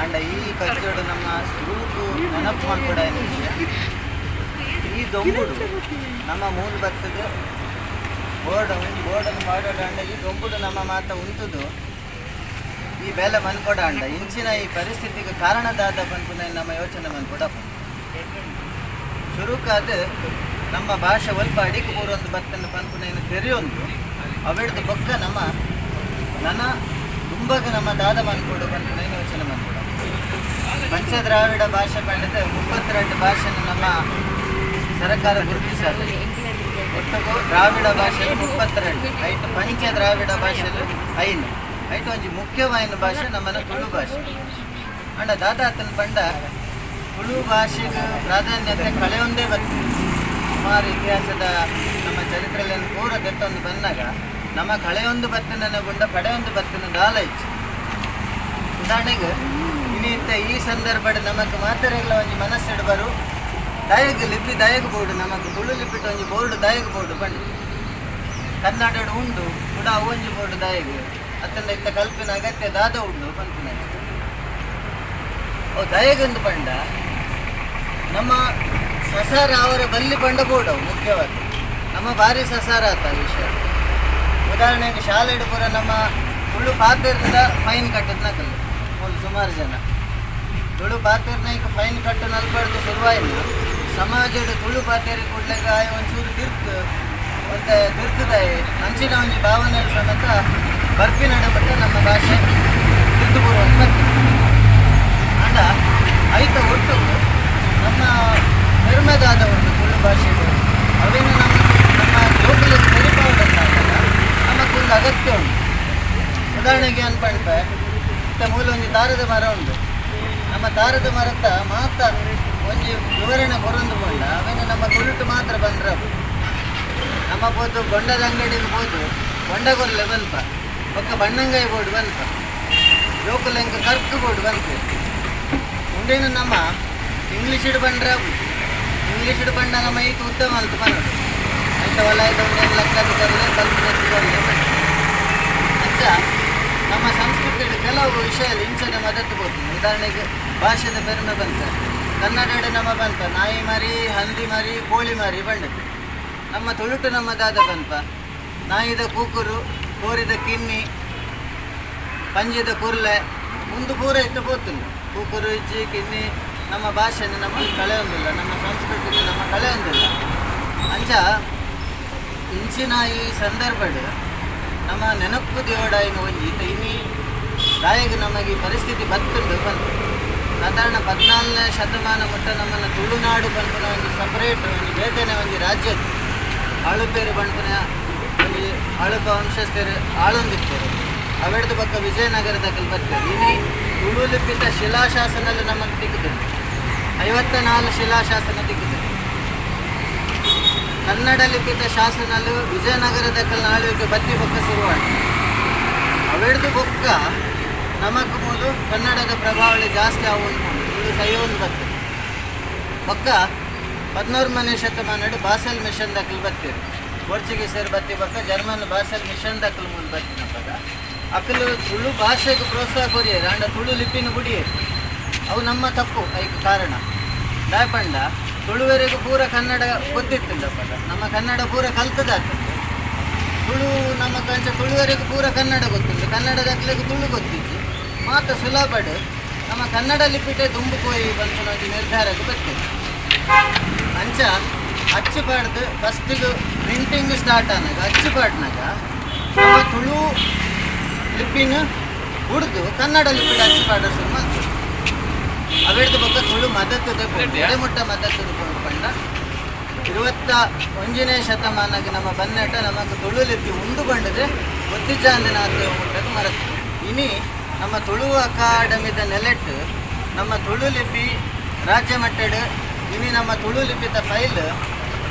ಆಂಡ ಈ ಕಜ್ಜೊಡು ನಮ್ಮ ಸುರುಕು ನೆನಪು ಮಲ್ಪೊಡಾಯಿನ ವಿಷಯ, ಈ ದೊಂಬುಡು ನಮ್ಮ ಮೂಲು ಬತ್ತದ ಬೋರ್ಡ್ ಒಂಜಿ ಬೋರ್ಡನ್ನು ಪಾಡೋಡಾಂಡ ಈ ದೊಂಬುಡು ನಮ್ಮ ಮಾತ ಉಂತುದು ಈ ಬೇಲೆ ಮನ್ಪೊಡಾಂಡ ಇಂಚಿನ ಈ ಪರಿಸ್ಥಿತಿಗೆ ಕಾರಣದಾದ ಪನ್ಪುನ ನಮ್ಮ ಯೋಚನೆ ಮನ್ಪೊಡಪ್ಪ. ಶುರುಕಾದ ನಮ್ಮ ಭಾಷೆ ಒಲ್ಪ ಅಡಿಕ್ ಬೂರೊಂದು ಬತ್ತನ್ನು ಪನ್ಪುನ ತೆರೆಯೊಂದು ಅವೆಡ್ದು ಬೊಕ್ಕ ನಮ್ಮ ನನ ದುಂಬಗ್ ನಮ್ಮ ದಾದ ಮನ್ಪೊಡು ಪನ್ಪುನ ಯೋಚನೆ ಮನ್ಪೊಡು. ಪಂಚದ್ರಾವಿಡ ಭಾಷೆ ಪಂಡದ 32 ಭಾಷೆನ ನಮ್ಮ ಸರ್ಕಾರ ಗುರುತಿಸದು. ಒಟ್ಟುಗು ದ್ರಾವಿಡ ಭಾಷೆ 32 ಐಟ್ ಪಂಚ ದ್ರಾವಿಡ ಭಾಷೆಲು 5 ಐಟ್ ಒಂಜಿ ಮುಖ್ಯವಾಯಿನ ಭಾಷೆ ನಮ್ಮನ ತುಳು ಭಾಷೆ. ಅಂಡ ದಾದಾತನ ಪಂಡ ತುಳು ಭಾಷೆಗೆ ಪ್ರಾಧಾನ್ಯತೆ ಕಳೆಯೊಂದೇ ಬರ್ತದೆ. ಸುಮಾರು ಇತಿಹಾಸದ ನಮ್ಮ ಚರಿತ್ರೆಯನ್ನು ಪೂರ ದೆತ್ತೊಂದು ಬಂದಾಗ ನಮ್ಮ ಕಳೆಯೊಂದು ಬತ್ತನ ಗುಂಡ ಪಡೆಯೊಂದು ಬತ್ತನ ದಾಲ ಇಚ್ಚು. ಉದಾಹರಣೆಗೆ ಇನ್ನಿತ್ತ ಈ ಸಂದರ್ಭ ನಮಕ್ ಮಾತೆರೆಗ್ಲ ಒಂಜಿ ಮನಸ್ಸಿಡು ಬರು ದಯಗ್ ಲಿಪಿ ದಯಗ್ ಬೋರ್ಡು ನಮಕ್ ತುಳು ಲಿಪಿಟ್ ಒಂಜಿ ಬೋರ್ಡು ದಯಗ್ ಬೋರ್ಡು ಪಂಡು ಕನ್ನಡಡು ಉಂಡು ಕೂಡ ಒಂಜಿ ಬೋರ್ಡು ದಯಗ್ ಅತ್ತಂಡ ಇತ್ತ ಕಲ್ಪಿನ ಅಗತ್ಯ ದಾದ ಉಂಡು ಪನ್ಪಿನ ಓ ದಯಗಂದು ಪಂಡ ನಮ್ಮ ಸಸಾರ ಅವರ ಬಲ್ಲಿ ಪಂಡ ಬೋರ್ಡು ಮುಖ್ಯವಾಗಿ ನಮ್ಮ ಭಾರಿ ಸಸಾರ ಆತ ವಿಷಯ. ಉದಾಹರಣೆಗೆ ಶಾಲೆಡು ಪೂರ ನಮ್ಮ ತುಳು ಪಾತೆರ್ದ ಫೈನ್ ಕಟ್ಟದ್ ನಕಲು ಒಂದು ಸುಮಾರು ಜನ ತುಳು ಪಾತೆರ್ನ ಈಗ ಫೈನ್ ಕಟ್ಟು ನಲ್ಪಡ್ದು ಶುರುವಾಯಿಲ್ಲ. ಸಮಾಜದ ತುಳು ಪಾತೆರಿ ಕೂಡ್ಲೆಗ ಆಯ ಒಂಚೂರು ತಿರ್ತು ಒಂತೆ ತಿರ್ತುದಾಯಿ ಅಂಚಿನ ಒಂಜಿ ಭಾವನೆ ಸಮೇತ ಬರ್ಪಿ ನಡಬಟ್ಟ ನಮ್ಮ ಭಾಷೆ ತಿರ್ತು ಬರುವಂತ ಬರ್ತದೆ. ಅಂಡ ಐತ ಒಟ್ಟು ನಮ್ಮ ಪೆರ್ಮೆದಾದ ಒಂದು ತುಳು ಭಾಷೆಗಳು ಅವೇನು ನಮ್ಮ ನಮ್ಮ ಜೋಕುಲಿಗೆ ತೆರಿಪಾವುದಂತಾದಾಗ ನಮಗೊಂದು ಅಗತ್ಯ ಉಂಟು. ಉದಾಹರಣೆಗೆ ಅನ್ಪಂಡ್ರೆ ಇತ್ತ ಮೂಲ ಒಂಜಿ ತಾರದ ಮರ ಉಂಟು. ನಮ್ಮ ತಾರದ ಮರತ್ತ ಮಾತ ಒಂಜಿ ವಿವರಣೆ ಕೊರೊಂದು ಪೋಂಡ ಅವೇನು ನಮ್ಮ ತುಳುಟು ಮಾತ್ರ ಬಂದ್ರೆ ನಮ್ಮ ಪೋತು ಬೊಂಡದ ಅಂಗಡಿಗೆ ಪೋದು ಬೊಂಡ ಕೊರ್ಲೆ ಬನ್ಪ ಬೊಕ್ಕ ಬಣ್ಣಂಗಾಯಿ ಬೋರ್ಡ್ ಬನ್ಪ ಜೋಕುಲೆಂಕ ಕರ್ಕು ಬೋರ್ಡ್ ಬಂತು ಉಂಡೇನು ನಮ್ಮ ಇಂಗ್ಲೀಷಿಡ್ ಬಂಡ್ರೆ ಇಂಗ್ಲೀಷಿಡ್ ಬಂಡ ನಮ್ಮ ಈತ ಉದ್ದ ಮಲ್ತು ಪನೋಡು ಐತ ಒಲಾಯ್ದ ಉಂಡೇನು ಲಕ್ಕದ ಕೊರ್ಲೆ ಕಲ್ಪನೆ ಕೊರ್ಲೆ ಅಂಚ ನಮ್ಮ ಸಂಸ್ಕೃತಿಯಲ್ಲಿ ಕೆಲವು ವಿಷಯ ಇಂಚನೆ ಮದತ್ತು ಹೋಗ್ತೀನಿ. ಉದಾಹರಣೆಗೆ ಭಾಷೆದ ಪೆರ್ಮೆ ಬಂತ ಕನ್ನಡ ನಮ್ಮ ಬಂತ ನಾಯಿ ಮರಿ ಹಂದಿ ಮರಿ ಕೋಳಿ ಮರಿ ಬಂಡದ್ದು. ನಮ್ಮ ತುಳುಟು ನಮ್ಮ ದಾದ ಬಂತ ನಾಯಿದ ಕೂಕುರು ಕೋರಿದ ಕಿನ್ನಿ ಪಂಜಿದ ಕುರ್ಲೆ ಮುಂದು ಪೂರ ಇತ್ತು ಪೋತುಂಡು. ಕೂಕುರು ಇಜ್ಜಿ ಕಿನ್ನಿ ನಮ್ಮ ಭಾಷೆನ ನಮ್ಮ ಕಳೆಯೊಂದಿಲ್ಲ, ನಮ್ಮ ಸಂಸ್ಕೃತಿನ ನಮ್ಮ ಕಳೆಯೊಂದಿಲ್ಲ. ಅಂಚ ಇಂಚಿನ ಈ ಸಂದರ್ಭಡ್ ನಮ್ಮ ನೆನಪು ದೇವಡಾಯಿನ ಒಂಜಿ ಇತ್ತ ಇನಿ ದಾಯಗ ನಮಗೆ ಈ ಪರಿಸ್ಥಿತಿ ಬತ್ತುಂಡು ಬಂತು. ಸಾಧಾರಣ 14ನೇ ಶತಮಾನ ಮುಟ್ಟ ನಮ್ಮನ್ನು ತುಳುನಾಡು ಪನ್ಪುನ ಒಂಜಿ ಸಪರೇಟ್ ಒಂಜಿ ಬೇತನೆ ಒಂಜಿ ರಾಜ್ಯ ಆಳುಪೇರು ಪನ್ಪುನ ಒಂಜಿ ಆಳುಪ ವಂಶಸ್ಥರು ಆಳೊಂದಿತ್ತರು. ಅವೆಡ್ದು ಬೊಕ್ಕ ವಿಜಯನಗರದ ಬರ್ತದೆ. ಇನಿ ತುಳು ಲಿಪಿತ ಶಿಲಾಶಾಸನಲ್ಲಿ ನಮಗೆ ತಿಕ್ಕುದು 54 ಶಿಲಾಶಾಸನ ತಿಕ್ಕುದು. ಕನ್ನಡ ಲಿಪಿತ ಶಾಸನಲು ವಿಜಯನಗರದ ಆಳ್ವಿಕೆ ಬತ್ತಿ ಬೊಕ್ಕ ಶುರುವಾಯ್ತು. ಅವೆಡ್ದು ಬೊಕ್ಕ ನಮಕ್ ಮೂಲು ಕನ್ನಡದ ಪ್ರಭಾವಳಿ ಜಾಸ್ತಿ ಆವೊಂದು ತುಳು ಸೈಯೊಂದು ಬರ್ತದೆ. ಬೊಕ್ಕ 13ನೇ ಶತಮಾನಡು ಬಾಸೆಲ್ ಮಿಷನ್ ದಕ್ಕಲು ಬತ್ತೀರು ಪೋರ್ಚುಗೀಸರು ಬತ್ತಿ ಬೊಕ್ಕ ಜರ್ಮನ್ ಬಾಸೆಲ್ ಮಿಷನ್ ದಕ್ಕಲು ಮೂಲು ಬತ್ತಿನಪ್ಪಗ ಅಕಲು ತುಳು ಭಾಷೆಗೆ ಪ್ರೋತ್ಸಾಹ ಕೊರಿಯರು ಅಂಡ ತುಳು ಲಿಪಿನ ಬುಡಿಯರು. ಅವು ನಮ್ಮ ತಪ್ಪು ಐಕ್ ಕಾರಣ ದಾಯಪಂಡ ತುಳುವರೆಗೂ ಪೂರ ಕನ್ನಡ ಗೊತ್ತಿತ್ತಲ್ಲಪ್ಪಗ ನಮ್ಮ ಕನ್ನಡ ಪೂರ ಕಲ್ತದಾಗ್ತದೆ. ತುಳು ನಮ್ಮ ಕಂಚ ತುಳುವರೆಗೂ ಪೂರ ಕನ್ನಡ ಗೊತ್ತಿಲ್ಲ, ಕನ್ನಡದಕ್ಲೆಗೂ ತುಳು ಗೊತ್ತಿತ್ತು. ಮಾತ ಸುಲಭಡ್ ನಮ್ಮ ಕನ್ನಡ ಲಿಪಿಟೆ ದುಂಬು ಕೋಯಿ ಪನ್ಪುನ ಒಂಜಿ ನಿರ್ಧಾರಕ್ಕೆ ಬರ್ತದೆ. ಅಂಚ ಅಚ್ಚು ಪಾಡ್ದು ಫಸ್ಟಿಗೆ ಪ್ರಿಂಟಿಂಗ್ ಸ್ಟಾರ್ಟ್ ಆನಾಗ ಅಚ್ಚು ಪಾಡ್ನಾಗ ನಮ್ಮ ತುಳು ಲಿಪಿನ ಹುಡ್ದು ಕನ್ನಡ ಲಿಪಿಡ್ ಅಚ್ಚು ಪಾಡ ಶುರು ಮಲ್ತು. ಅವೆಡ್ದು ಬೊಕ್ಕ ತುಳು ಮದತ್ತದ ಎಡೆಮುಟ್ಟ ಮದತ್ತದ ಪಂಡ 21ನೇ ಶತಮಾನಕ್ಕೆ ನಮ್ಮ ಬನ್ನೆಟ ನಮಕ್ ತುಳು ಲಿಪಿ ಉಂಡು ಬಂಡದೆ ಗೊತ್ತಿಜ್ಜಾಂದಿನಾಥ ಮುಟ್ಟದ ಮರತ್ತು. ಇನಿ ನಮ್ಮ ತುಳು ಅಕಾಡೆಮಿದ ನೆಲೆಟ್ ನಮ್ಮ ತುಳು ಲಿಪಿ ರಾಜ್ಯ ಮಟ್ಟಡ್ ಇನಿ ನಮ್ಮ ತುಳು ಲಿಪಿತ ಫೈಲ್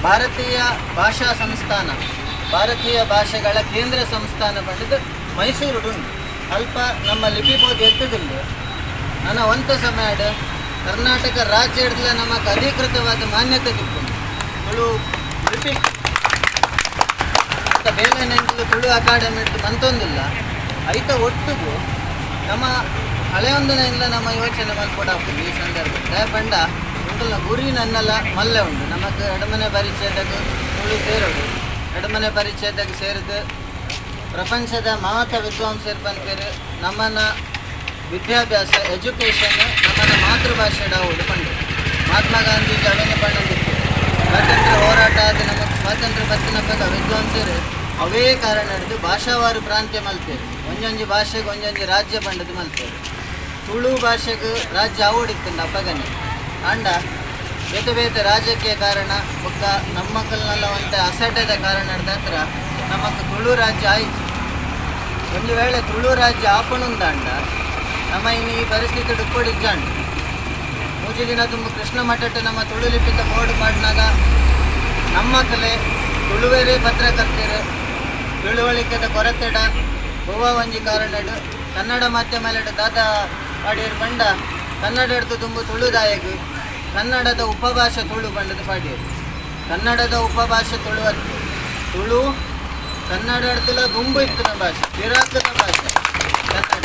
ಭಾರತೀಯ ಭಾಷಾ ಸಂಸ್ಥಾನ ಭಾರತೀಯ ಭಾಷೆಗಳ ಕೇಂದ್ರ ಸಂಸ್ಥಾನ ಪಂಡದು ಮೈಸೂರು ಉಂಡು. ಅಲ್ಪ ನಮ್ಮ ಲಿಪಿ ಬೋಧಿ ಎತ್ತುದಿಲ್ಲ. ನನ್ನ ಒಂತ ಸಮಯ ಕರ್ನಾಟಕ ರಾಜ್ಯ ಹಿಡ್ದಲೆ ನಮಕ್ ಅಧಿಕೃತವಾದ ಮಾನ್ಯತೆ ತಿಕ್ಕು ತುಳು ಲಿಪಿ ಅಂತ ಬೇಲೆ ನೆಂಕಲು ತುಳು ಅಕಾಡೆಮಿ ಹಿಡ್ದು ಮಂತೊಂದಿಲ್ಲ. ಐತ ಒಟ್ಟುಗು ನಮ್ಮ ಕಳೆಯೊಂದನ ಇಲ್ಲ ನಮ್ಮ ಯೋಚನೆ ಮಲ್ಪೊಡಾಪುಂಡು ಈ ಸಂದರ್ಭ. ಪಂಡ ಉಂಟಲ್ಲ ಗುರಿ ನನ್ನಲ್ಲ ಮಲ್ಲೆ ಉಂಡು. ನಮಕ್ ಎಡಮನೆ ಪರಿಚಯದಾಗ ತುಳು ಸೇರೋಡು, ಎಡಮನೆ ಪರಿಚಯದಾಗ ಸೇರಿದು ಪ್ರಪಂಚದ ಮಾತ ವಿದ್ವಾಂಸರು ಪನ್ಪೇರು ನಮ್ಮನ ವಿದ್ಯಾಭ್ಯಾಸ ಎಜುಕೇಷನ್ ನಮ್ಮನ ಮಾತೃಭಾಷೆ ಡಾವುಡು ಪಂಡು. ಮಹಾತ್ಮ ಗಾಂಧೀಜಿ ಅವೇನೆ ಪಂಡೊಂದಿತ್ತು. ಸ್ವಾತಂತ್ರ್ಯ ಹೋರಾಟ ಆದ ನಮಗೆ ಸ್ವಾತಂತ್ರ್ಯ ಬತ್ತಿನಪಗ ವಿದ್ವಾಂಸರು ಅವೇ ಕಾರಣ ಹಿಡಿದು ಭಾಷಾವಾರು ಪ್ರಾಂತ್ಯ ಮಲ್ತೇರು. ಒಂಜೊಂಜಿ ಭಾಷೆಗೆ ಒಂಜೊಂಜಿ ರಾಜ್ಯ ಪಂಡದು ಮಲ್ತೇರು. ತುಳು ಭಾಷೆಗೆ ರಾಜ್ಯ ಆವಡಿತ್ತಂಡ ಅಪ್ಪಗನೆ. ಆಂಡ ಬೇತೆ ಬೇತೆ ರಾಜಕೀಯ ಕಾರಣ ಬೊಕ್ಕ ನಮ್ಮಕ್ಕಲ್ನೆಲ್ಲ ಒಂತೆ ಅಸಡ್ಡದ ಕಾರಣ ಹಿಡ್ದ ಹತ್ರ ನಮಕ್ ತುಳು ರಾಜ್ಯ ಆಯ್ತು. ಒಂದು ವೇಳೆ ತುಳು ರಾಜ್ಯ ಆಪಣುಂದಾಂಡ ನಮ್ಮ ಇನ್ನು ಈ ಪರಿಸ್ಥಿತಿ ಡುಪ್ಪಡಿಜ್ಜಾಂಡ್. ಮೂಜಿ ದಿನ ತುಂಬ ಕೃಷ್ಣ ಮಠಟ್ಟು ನಮ್ಮ ತುಳು ಲಿಪಿತ ಬೋರ್ಡ್ ಪಾಡ್ನಾಗ ನಮ್ಮ ಕಲೆ ತುಳುವೇರೇ ಪತ್ರಕರ್ತರು ತಿಳುವಳಿಕೆದ ಕೊರತೆಡ ಒವ್ವ ಒಂಜಿ ಕಾರಣಡು ಕನ್ನಡ ಮಾಧ್ಯಮ ದಾದ ಪಾಡಿಯರು ಪಂಡ ಕನ್ನಡ ಹಿಡ್ದು ತುಂಬು ತುಳುದಾಯಗು ಕನ್ನಡದ ಉಪಭಾಷೆ ತುಳು ಪಂಡದು ಪಾಡಿಯರು. ಕನ್ನಡದ ಉಪಭಾಷೆ ತುಳು ಅತ್ತು. ತುಳು ಕನ್ನಡ ಹಿಡ್ದುಲ ದುಂಬು ಇತ್ತಿನ ಭಾಷೆ, ಪಿರಾಕದ ಭಾಷೆ ಕನ್ನಡ.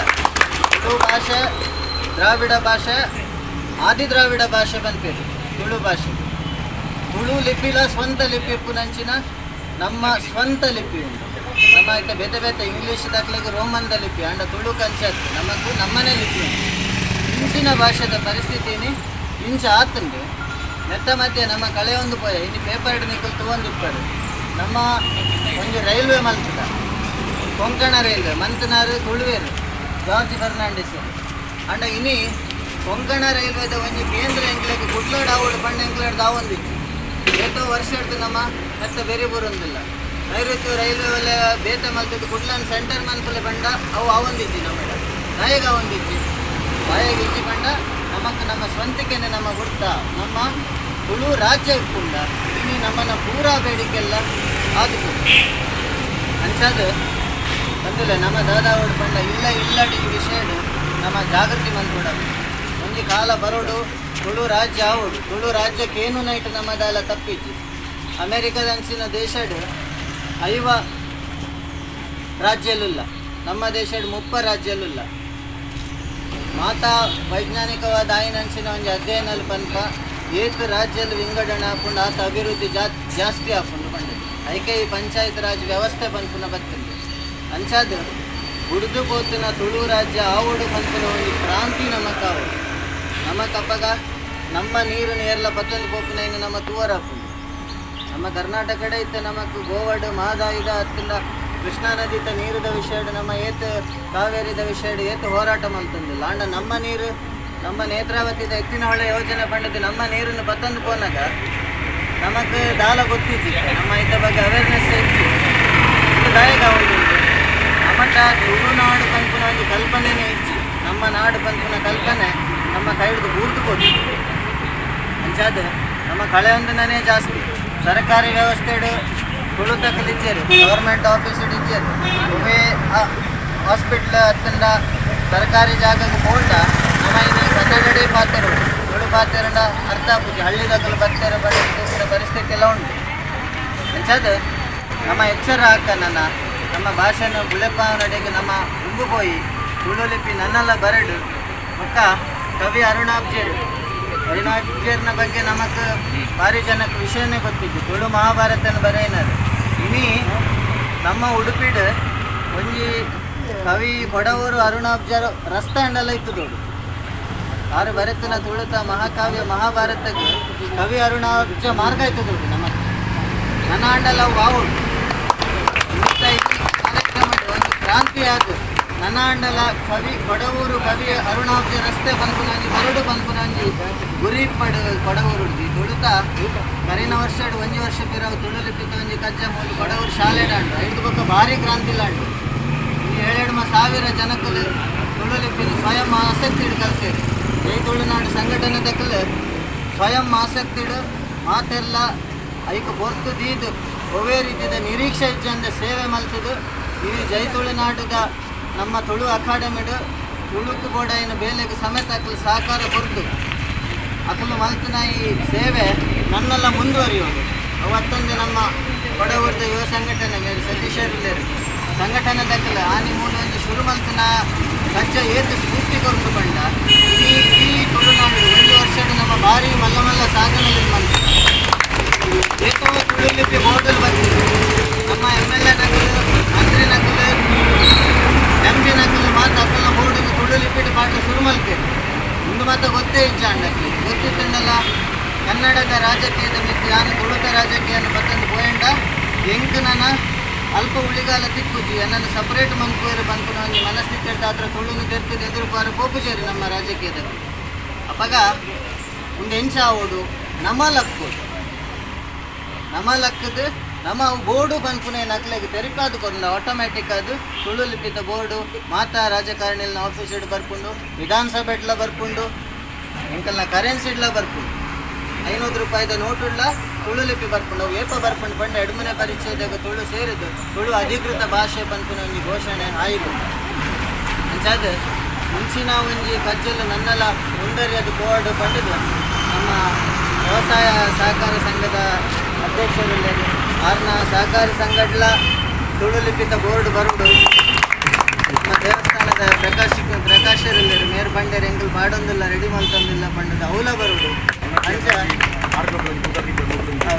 ತುಳು ಭಾಷೆ ದ್ರಾವಿಡ ಭಾಷೆ, ಆದಿ ದ್ರಾವಿಡ ಭಾಷೆ ಪನ್ಪೇರು ತುಳು ಭಾಷೆ. ತುಳು ಲಿಪಿಲ ಸ್ವಂತ ಲಿಪಿ ಇಪ್ಪುನಂಚಿನ ನಮ್ಮ ಸ್ವಂತ ಲಿಪಿ ಉಂಟು. ನಮ್ಮ ಇತ್ತೆ ಬೇತೆ ಬೇತೆ ಇಂಗ್ಲೀಷ್ ದಾಖಲೆಗೆ ರೋಮನ್ದ ಲಿಪಿ, ಅಂಡ ತುಳು ಕಂಚತ್ತು ನಮಗೂ ನಮ್ಮನೆ ಲಿಪಿ ಉಂಟು. ಇಂಚಿನ ಭಾಷೆದ ಪರಿಸ್ಥಿತಿನಿ ಇಂಚ ಆತುಂಡು. ನೆತ್ತ ಮಧ್ಯೆ ನಮ್ಮ ಕಳೆ ಒಂದು ಪೋಯ ಇನ್ನು ಪೇಪರ್ ನಿಕುಲು ತೂವೊಂದಿಪ್ಪಡು. ನಮ್ಮ ಒಂಜಿ ರೈಲ್ವೆ ಮಲ್ತದ, ಕೊಂಕಣ ರೈಲ್ವೆ ಮಂತನಾರು ತುಳುವೇರು ಜಾರ್ಜ್ ಫರ್ನಾಂಡಿಸ್. ಅಂಡ ಇನಿ ಕೊಂಕಣ ರೈಲ್ವೆದ ಒಂಜಿ ಕೇಂದ್ರ ಎಂಕ್ಲೆಗ್ ಕುಡ್ಲಡ್ ಆವೊಡು ಪಂಡ ಎಂಕ್ಲೆಡ್ ದಾವೊಂದಿಜ್ಜಿ. ಏತೋ ವರ್ಷ ಹಿಡ್ದು ನಮ್ಮ ಮತ್ತೆ ಬೇರೆ ಬರೊಂದಿಲ್ಲ. ನೈಋತ್ಯ ರೈಲ್ವೆ ವಲಯ ಬೇತೆ ಮಲ್ತದ್ದು ಕುಡ್ಲನ್ ಸೆಂಟರ್ ಮನ್ಪುಲೆ ಪಂಡ ಅವು ಆವೊಂದಿಜ್ಜಿ. ನಮ್ಮ ದಾಯೆಗ್ ಆವೊಂದಿಜ್ಜಿ? ದಾಯೆಗ್ ಇಜ್ಜಿ ಪಂಡ ನಮಕ್ ನಮ್ಮ ಸ್ವಂತಿಕೆನೆ ನಮ್ಮ ಗುರ್ತ. ನಮ್ಮ ತುಳು ರಾಜ್ಯ ಇಪ್ಪುಂಡ ಇನಿ ನಮ್ಮನ ಪೂರಾ ಬೇಡಿಕೆಲ್ಲ ಆದಿಪು ಅಂಚಾದ ಬಂದಿಲ್ಲ. ನಮ್ಮ ದಾದಾವಡು ಪಂಡ ಇಲ್ಲ ಇಲ್ಲಡಿ ಈ ವಿಷಯಡ್ ನಮ್ಮ ಜಾಗೃತಿ ಮನ್ಪೊಡ. ಒಂಜಿ ಕಾಲ ಬರೋಡು, ತುಳು ರಾಜ್ಯ ಆವೊಡು. ತುಳು ರಾಜ್ಯಕ್ಕೆ ಏನು ನೈಟ್ ನಮ್ಮ ದಾಲ ತಪ್ಪಿಜ್ಜಿ. ಅಮೆರಿಕದ ಅಂಚಿನ ದೇಶಡ್ 50 ರಾಜ್ಯಲುಲ್ಲ, ನಮ್ಮ ದೇಶಡ್ 30 ರಾಜ್ಯಲುಲ್ಲ. ಮಾತಾ ವೈಜ್ಞಾನಿಕವಾದ ಆಯಿನಂಚಿನ ಒಂಜಿ ಅಧ್ಯಯನಲ್ ಪನ್ಪ ಏತ್ ರಾಜ್ಯಲು ವಿಂಗಡಣೆ ಆಪುಂಡು ಆತ ಅಭಿವೃದ್ಧಿ ಜಾಸ್ತಿ ಆಪುಂಡು ಪಂಡದು. ಐಕೆ ಈ ಪಂಚಾಯತ್ ರಾಜ್ ವ್ಯವಸ್ಥೆ ಪನ್ಪುನ ಬತ್ತುಂಡು. ಅಂಚಾದ್ ಬುಡ್ದು ಪೋತಿನ ತುಳು ರಾಜ್ಯ ಆವೊಡು ಪನ್ಪುನ ಒಂಜಿ ಕ್ರಾಂತಿ ನಮಕ್ ಆವೊಡು. ನಮಕ್ ಅಪಗ ನಮ್ಮ ನೀರು ನೇರ್ಲ ಪತ್ತೊಂದು ಪೋಪುನ ನಮ್ಮ ತೂವರಾಪುಂಡು. ನಮ್ಮ ಕರ್ನಾಟಕಡೆ ಇತ್ತ ನಮಕ್ ಗೋವಾಡ್ ಮಹದಾಯಿದ ಅತ್ತಿಂದ ಕೃಷ್ಣಾ ನದಿತ ನೀರುದ ವಿಷಯಡ್ ನಮ್ಮ ಏತ್ ಕಾವೇರಿದ ವಿಷಯಡ್ ಏತ್ ಹೋರಾಟ ಮಲ್ತೊಂದಿಲ್ಲ. ಆಂಡ ನಮ್ಮ ನೀರು ನಮ್ಮ ನೇತ್ರಾವತಿದ ಎತ್ತಿನಹೊಳೆ ಯೋಜನೆ ಪಂಡದು ನಮ್ಮ ನೀರನ್ನು ಪತ್ತೊಂದು ಪೋನಾಗ ನಮಕ್ ದಾಲ ಗೊತ್ತಿಜ್ಜಿ. ನಮ್ಮ ಇತ್ತ ಬಗ್ಗೆ ಅವೇರ್ನೆಸ್ ಇಜ್ಜಿ. ಇದು ದಾಯೆಗ್ ಆವೊಂದುಂಡು? ನಮಟ ತುಳುನಾಡು ಪನ್ಪುನ ಒಂಜಿ ಕಲ್ಪನೆನೇ ಇಜ್ಜಿ. ನಮ್ಮ ನಾಡು ಪನ್ಪುನ ಕಲ್ಪನೆ ನಮ್ಮ ಕೈಡ್ದು ಬೂರ್ದು ಪೋತು. ಅಂಚಾದ್ ನಮ್ಮ ಕಳೆಯೊಂದನೇ ಜಾಸ್ತಿ. ಸರ್ಕಾರಿ ವ್ಯವಸ್ಥೆಡ್ ತುಳುತಕಲ್ ಇಜ್ಜೆರ್, ಗವರ್ಮೆಂಟ್ ಆಫೀಸ್ ಇಜ್ಜೆರ್. ಒವ್ವೇ ಹಾಸ್ಪಿಟ್ಲ್ ಅತ್ತಂಡ ಸರ್ಕಾರಿ ಜಾಗಕ್ಕೆ ಪೋಂಡ ನಮ್ಮ ಇನಿ ಕನ್ನಡಡೇ ಪಾತೆರೊಡು. ತುಳು ಪಾತೆರಂಡ ಅರ್ಥ ಆಪುಜಿ. ಹಳ್ಳಿದಕುಲು ಬತ್ತೆರ ಬಡ ಪರಿಸ್ಥಿತಿ ಎಲ್ಲ ಉಂಟು. ಅಂಚಾದ್ ನಮ್ಮ ಎಚ್ಚರ ಹಾಕ ನನ್ನ ನಮ್ಮ ಭಾಷೆನ ಬುಲೆಪಾವನಡೆಗೆ ನಮ್ಮ ದುಂಬು ಪೋಯಿ ತುಳು ಲಿಪಿ ನನ್ನೆಲ್ಲ ಬರಡು. ಬೊಕ್ಕ ಕವಿ ಅರುಣಾಬ್ಜೇರ್, ಅರುಣಾಬ್ಜೇರ್ನ ಬಗ್ಗೆ ನಮಕ್ ಭಾರಿ ಜನಕ್ಕೆ ವಿಷಯನೇ ಗೊತ್ತಿತ್ತು. ತುಳು ಮಹಾಭಾರತನ ಬರೆಯಿನಾರು. ಇನಿ ನಮ್ಮ ಉಡುಪಿಡ್ ಒಂಜಿ ಕವಿ ಕೊಡವೂರು ಅರುಣಾಬ್ಜರ್ ರಸ್ತೆ ಅಂಡಲ ಇತ್ತು. ದೋಡು ಆರು ಬರೆತನ ತುಳುತ ಮಹಾಕಾವ್ಯ ಮಹಾಭಾರತಕ್ಕೆ ಕವಿ ಅರುಣಾಬ್ಜ ಮಾರ್ಗ ಇತ್ತು ದೋಡು. ನಮ್ಮ ನನ್ನ ಅಂಡಲ ವಾವುಡು ಇಂಥ ಈ ಕಾರ್ಯಕ್ರಮ ಒಂದು ಕ್ರಾಂತಿ ಆದ ನನ್ನ ಅಂಡಲ ಕವಿ ಕೊಡವೂರು ಕವಿ ಅರುಣಾಬ್ಜ ರಸ್ತೆ ಪನ್ಪುನಂಜಿ ಬರಡು ಪನ್ಪುನಂಜಿ ಗುರಿಪಡು ಕೊಡವೂರು. ತುಳುತ ಕರಿನ ವರ್ಷ ಒಂಜಿ ವರ್ಷ ಪಿರವು ತುಳು ಲಿಪಿತ ಒಂಜಿ ಕಜ್ಜ ಮೂಲು ಕೊಡವೂರು ಶಾಲೆ ಡಾಂಡು. ಐದು ಬೊಕ್ಕ ಭಾರಿ ಕ್ರಾಂತಿ ಲಾಂಡು. ಈ ಏಳೆಡ್ಮ ಸಾವಿರ ಜನಕ್ಕಲು ತುಳು ಲಿಪಿನ ಸ್ವಯಂ ಆಸಕ್ತಿ ಕಲ್ತೇವೆ. ಜೈ ತುಳುನಾಡು ಸಂಘಟನೆ ತಕ್ಕಲು ಸ್ವಯಂ ಆಸಕ್ತಿಡು ಮಾತೆಲ್ಲ ಐಕ್ ಪೊರ್ತು ದೀದು ಒವ್ವೇ ರೀತಿಯ ನಿರೀಕ್ಷೆ ಇಜ್ಜಂದೆ ಸೇವೆ ಮಲ್ತದು. ಈ ಜೈ ತುಳುನಾಡುದ ನಮ್ಮ ತುಳು ಅಕಾಡೆಮಿಡು ತುಳುಕು ಬೋಡಾಯಿನ ಬೇಲೆಗೆ ಸಮೇತ ಅಕಲು ಸಹಕಾರ ಕೊರ್ದು ಅಕಲು ಮಲ್ತಿನ ಈ ಸೇವೆ ನನ್ನೆಲ್ಲ ಮುಂದುವರಿಯೋದು. ಅವತ್ತೊಂದು ನಮ್ಮ ಕೊಡವೂರ್ದ ಯುವ ಸಂಘಟನೆ ಮೇರು ಸತೀಶರುಲ್ಲೇರು. ಸಂಘಟನೆ ದಕ್ಕಲ ಆನಿ ಮೂಲ ಒಂಜಿ ಶುರು ಮಲ್ತಿನ ಕಜ್ಜ ಏತ್ ಸ್ಫೂರ್ತಿ ಕೊರ್ದು ಪಂಡ ಈ ಈ ತುಳುನಾಡು ಒಂದು ವರ್ಷಡ್ ನಮ್ಮ ಭಾರಿ ಮಲ್ಲ ಮಲ್ಲ ಸಾಧನೆలు ಮಲ್ತ ಏತೋ ತುಳು ಲಿಪಿ ಬೋರ್ಡಲ್ಲಿ ಬರ್ತಿದೆ. ನಮ್ಮ ಎಮ್ ಎಲ್ ಎ ನಕಲು, ಮಂತ್ರಿ ನಕಲು, ಎಂ ಪಿ ನಕಲು ಮಾತ್ರ ಅಕ್ಕಲ್ನ ಬೋರ್ಡ್ ತುಳು ಲಿಪಿಡ್ ಪಾಠ ಶುರು ಮಲ್ತೇವೆ. ಉಂದು ಮಾತ ಗೊತ್ತೇ ಇಜ್ಜಾಂಡ ಅಕ್ಲೆಗ್. ಗೊತ್ತಿತ್ತಂಡಲ ಕನ್ನಡದ ರಾಜಕೀಯದ ಮಿತ್ತ್ ಯಾನ್ ತುಳುತ ರಾಜಕೀಯನ ಪತ್ತೊಂದು ಪೋಯೆಂಡ ಎಂಕ್ ನನ ಅಲ್ಪ ಉಳಿಗಾಲ ತಿಕ್ಕುಜಿ, ಎನ್ನನ್ ಸಪರೇಟ್ ಮನ್ಪುವೆರ್ ಪನ್ಪುನ ಒಂಜಿ ಮನಸ್ಥಿತಿ ಆತ್ರ ತುಳುನು ದೆರ್ತ್ದ್ ಎದುರು ಪಾರ ಪೋಪುಜೆರ್ ನಮ್ಮ ರಾಜಕೀಯದಲ್ಲಿ. ಅಪಗ ಉಂದು ಎಂಚ ಆವೊಡು? ನಮ ಲಕ್ಕೊಡು. ನಮ ಲಕ್ಕದ್ ನಮ ಅವು ಬೋರ್ಡು ಪನ್ಪುನ ನಕ್ಲೆಗ್ ತೆರಿಪಾದ್ ಕೊರ್ಂಡ ಆಟೋಮ್ಯಾಟಿಕ್ ಆದ್ ತುಳು ಲಿಪಿತ ಬೋರ್ಡು ಮಾತಾ ರಾಜಕಾರಣಿಲ್ನ ಆಫೀಸ್ಡ್ ಬರ್ಪುಂಡು, ವಿಧಾನಸಭೆಟ್ಲ ಬರ್ಪುಂಡು, ಎಂಕಲ್ನ ಕರೆನ್ಸಿಡ್ಲ ಬರ್ಪುಂಡು. 500 ರೂಪಾಯಿದ ನೋಟುಡ್ಲ ತುಳು ಲಿಪಿ ಬರ್ಪುಂಡು. ಅವು ಏಪ ಬರ್ಪುಂಡು ಪಂಡ ಎಡ್ಮನೆ ಪರಿಚ್ಛೇದಗ ತುಳು ಸೇರಿದ್ ತುಳು ಅಧಿಕೃತ ಭಾಷೆ ಪನ್ಪುನ ಒಂಜಿ ಘೋಷಣೆ ಆಯಿತು. ಅಂಚಾದ್ ಮುಂಚಿನ ಒಂಜಿ ಕಜ್ಜಲು ನನ್ನಲ ಮುಂದರಿಯದು ಬೋರ್ಡ್ ಪಂಡುದು ನಮ್ಮ ವ್ಯವಸಾಯ ಸಹಕಾರ ಸಂಘದ ಅಧ್ಯಕ್ಷರುಲ್ಲೆರ್. ಆರ್ನ ಸಹಕಾರಿ ಸಂಘಡ್ಲ ತುಳು ಲಿಪಿತ ಬೋರ್ಡ್ ಬರುಡು. ನಮ್ಮ ದೇವಸ್ಥಾನದ ಪ್ರಕಾಶ್ ಪ್ರಕಾಶರುಲ್ಲೆರ್. ಮೇರ್ ಬಂಡೆರ್ ಎಂಕುಲು ಪಾಡೊಂದುಲ್ಲ, ರೆಡಿ ಮಲ್ತೊಂದುಲ್ಲ ಪಂಡುದು ಅವ್ಲ ಬರುಡು. ಅಂಚ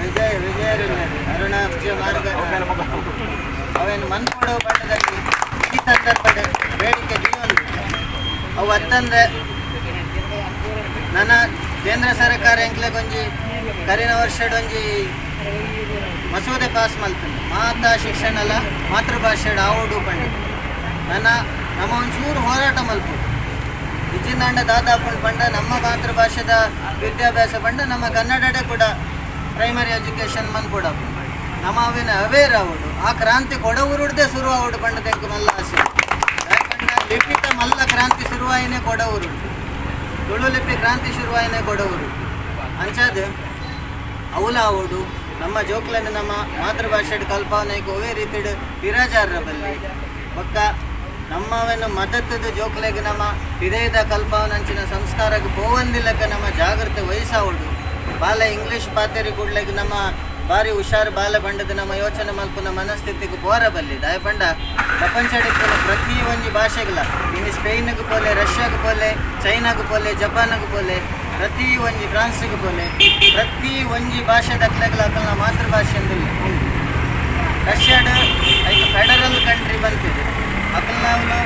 ವಿಜಯ ವಿಜಯರುಲ್ಲೆರ್, ಅರುಣಾಬ್ಜ ಮಾರ್ಗ ಅವೇನು ಮನ್ಪೊಡು ಪಂಡದಲ್ಲಿ ಈ ಸಂದರ್ಭದ ಬೇಡಿಕೆ ದೀಯೊಂದು. ಅವು ಅತ್ತಂದೆ ನನ್ನ ಕೇಂದ್ರ ಸರ್ಕಾರ ಎಂಕ್ಲೆಗ್ ಒಂಜಿ ಕರಿನ ವರ್ಷಡ್ ಒಂಜಿ ಮಸೂದೆ ಪಾಸ್ ಮಲ್ತುಂಡು, ಮಾತಾ ಶಿಕ್ಷಣಲ ಮಾತೃಭಾಷೆಡ್ ಆವೊಡು ಪಂಡುದು. ನನ್ನ ನಮ್ಮ ಒಂಚೂರು ಹೋರಾಟ ಮಲ್ಪೊಡು. ಇಜ್ಜಿಂದಾಂಡ ದಾದಾಪುಂಡು ಪಂಡ ನಮ್ಮ ಮಾತೃಭಾಷೆದ ವಿದ್ಯಾಭ್ಯಾಸ ಪಂಡ ನಮ್ಮ ಕನ್ನಡಡೆ ಕೂಡ ಪ್ರೈಮರಿ ಎಜುಕೇಷನ್ ಮನ್ಪೊಡಾಪುಂಡು. ನಮ್ಮ ಅವೇನ ಅವೇರ್ ಆವೊಡು. ಆ ಕ್ರಾಂತಿ ಕೊಡವೂರುಡ್ದೇ ಶುರು ಆವೊಡು ಪಂಡದ ಎಂಕ್ ಮಲ್ಲ ಆಸೆ. ದಾಯೆ ಪಂಡ ಲಿಪಿತ ಮಲ್ಲ ಕ್ರಾಂತಿ ಶುರುವಾಯಿನೇ ಕೊಡವೂರು, ತುಳು ಲಿಪಿ ಕ್ರಾಂತಿ ಶುರುವಾಯಿನೇ ಕೊಡವೂರು. ಅಂಚಾದ್ ಅವುಲ ಆವೊಡು. ನಮ್ಮ ಜೋಕ್ಲೆನ್ ನಮ್ಮ ಮಾತೃಭಾಷೆಡ್ ಕಲ್ಪಾವನೆಗ್ ಒವ್ವೇ ರೀತಿಡ್ ಪಿರಜಾರ ಬಲ್ಲಿ. ಬೊಕ್ಕ ನಮ್ಮವೆನ್ ಮದತದ ಜೋಕ್ಲೆಗ್ ನಮ್ಮ ಪಿದಯ್ದ ಕಲ್ಪಾವನಂಚಿನ ಸಂಸ್ಕಾರಗ್ ಪೋವಂದಿಲೆಕ್ಕ ನಮ್ಮ ಜಾಗೃತೆ ವಹಿಸಾವೊಡು. ಬಾಲೆ ಇಂಗ್ಲೀಷ್ ಪಾತೆರಿ ಕೂಡ್ಲೆಗ್ ನಮ್ಮ ಬಾರಿ ಹುಷಾರು ಬಾಲೆ ಪಂಡದ್ ನಮ್ಮ ಯೋಚನೆ ಮಲ್ಪುನ ಮನಸ್ಥಿತಿಗ್ ಪೋರ ಬಲ್ಲಿ. ದಾಯೆ ಪಂಡ ಪ್ರಪಂಚಡ್ ಪ್ರತಿ ಒಂಜಿ ಭಾಷೆಗ್ಲ, ಇನಿ ಸ್ಪೇನ್ಗ್ ಪೋಲೆ, ರಷ್ಯಾಗ್ ಪೋಲೆ, ಚೈನಾಗ್ ಪೋಲೆ, ಜಪಾನ್ಗ್ ಪೋಲೆ, ಪ್ರತಿ ಒಂಜಿ ಫ್ರಾನ್ಸ್ಗ್ ಪೋಲೆ, ಪ್ರತಿ ಒಂಜಿ ಭಾಷೆದಕ್ಲೆಗ್ಲ ಅಕಲ್ನ ಮಾತೃಭಾಷೆ ಉಂಡು. ರಷ್ಯಾಡ್ ಐಕ್ ಫೆಡರಲ್ ಕಂಟ್ರಿ ಬಂತಿದೆ. ಅಕಲ್ನವ್ಲು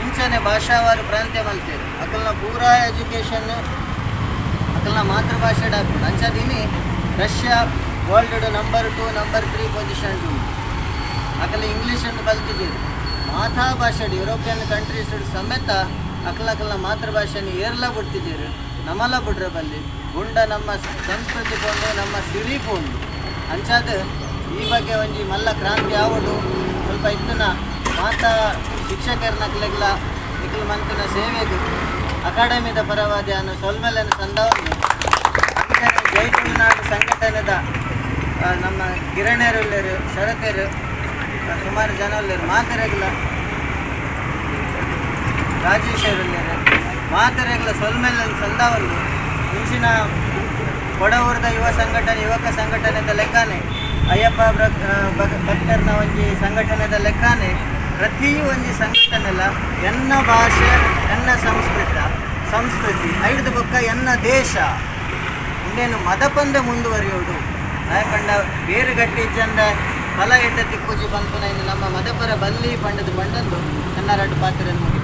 ಇಂಚನೆ ಭಾಷಾವಾರು ಪ್ರಾಂತ್ಯ ಮಲ್ತೇರು. ಅಕಲ್ನ ಪೂರಾ ಎಜುಕೇಷನ್ ಅಕಲ್ನ ಮಾತೃಭಾಷೆಡ್ ಆಪುಂಡು. ಅಂಚಾದ್ ಇನಿ Russia world number 2, number 3 position ಉಂಡು. ಅಕಲ್ ಇಂಗ್ಲೀಷ್ ಅನ್ನು ಕಲ್ತಿದ್ದೀರಿ. ಮಾತಾ ಭಾಷೆಡ್ ಯುರೋಪಿಯನ್ ಕಂಟ್ರೀಸ್ ಸಮೇತ ಅಕಲಕಲ್ನ ಮಾತೃಭಾಷೆಯನ್ನು ಏರ್ಲ ಬಿಡ್ತಿದ್ದೀರಿ. ನಮಲ ಬಿಡ್ರೆ ಬಲ್ಲಿ. ಗುಂಡ ನಮ್ಮ ಸಂಸ್ಕೃತಿ ಪೋಂಡು, ನಮ್ಮ ಸಿರಿ ಪೋಂಡು. ಅಂಚಾದ್ ಈ ಬಗ್ಗೆ ಒಂಜಿ ಮಲ್ಲ ಕ್ರಾಂತಿ ಆವೊಡು. ಸ್ವಲ್ಪ ಇತ್ತಿನ ಮಾತಾ ಶಿಕ್ಷಕರನಕ್ಲೆಗ್ಲ ನಿಕುಲು ಮಂತಿನ ಸೇವೆಗ್ ಅಕಾಡೆಮಿದ ಪರವಾದ್ ಯಾನ್ ಸೊಲ್ಮೆಲೆನ್ ಸಂದಾವೊಂದು, ಅಂಚನೆ ಜೈ ತುಳುನಾಡು ಸಂಘಟನೆದ ನಮ್ಮ ಕಿರಣೇರುಲ್ಲೆರ್, ಶರತೆರ್, ಸುಮಾರು ಜನ ಉಲ್ಲೆರ್. ಮಾತೆರೆಗ್ಲ, ರಾಜೇಶರುಲ್ಲೆರ್, ಮಾತೆರೆಗ್ಲ ಸೊಲ್ಮೆಲೆನ್ ಸಂದಾವೊಂದು, ಇಂಚಿನ ಕೊಡವೂರದ ಯುವ ಸಂಘಟನೆ, ಯುವಕ ಸಂಘಟನೆದ ಲೆಕ್ಕನೆ, ಅಯ್ಯಪ್ಪ ಭಕ್ತರ್ನ ಒಂಜಿ ಸಂಘಟನೆದ ಲೆಕ್ಕನೆ, ಪ್ರತಿ ಒಂಜಿ ಸಂಘಟನೆಲ ಎನ್ನ ಭಾಷೆ, ಎನ್ನ ಸಂಸ್ಕೃತ ಸಂಸ್ಕೃತಿ ಐಡ್ದು ಬೊಕ್ಕ ಎನ್ನ ದೇಶ ಉಂದೇನು ಮದಪಂದೆ ಮುಂದುವರಿಯೋಡು. ದಾಯೆ ಪಂಡ ಬೇರು ಗಟ್ಟಿ ಇಜ್ಜಂದ ಫಲ ಎಡ್ಡೆ ತಿಕ್ಕುಜಿ ಪನ್ಪುನ ಇನ್ನು ನಮ್ಮ ಮದಪರ ಬಲ್ಲಿ ಪಂಡದು ಪಂಡಂದು ನನ್ನ ರಡ್ಡ್ ಪಾತೆರನ್ ಮುಗಿಪಾವೆ.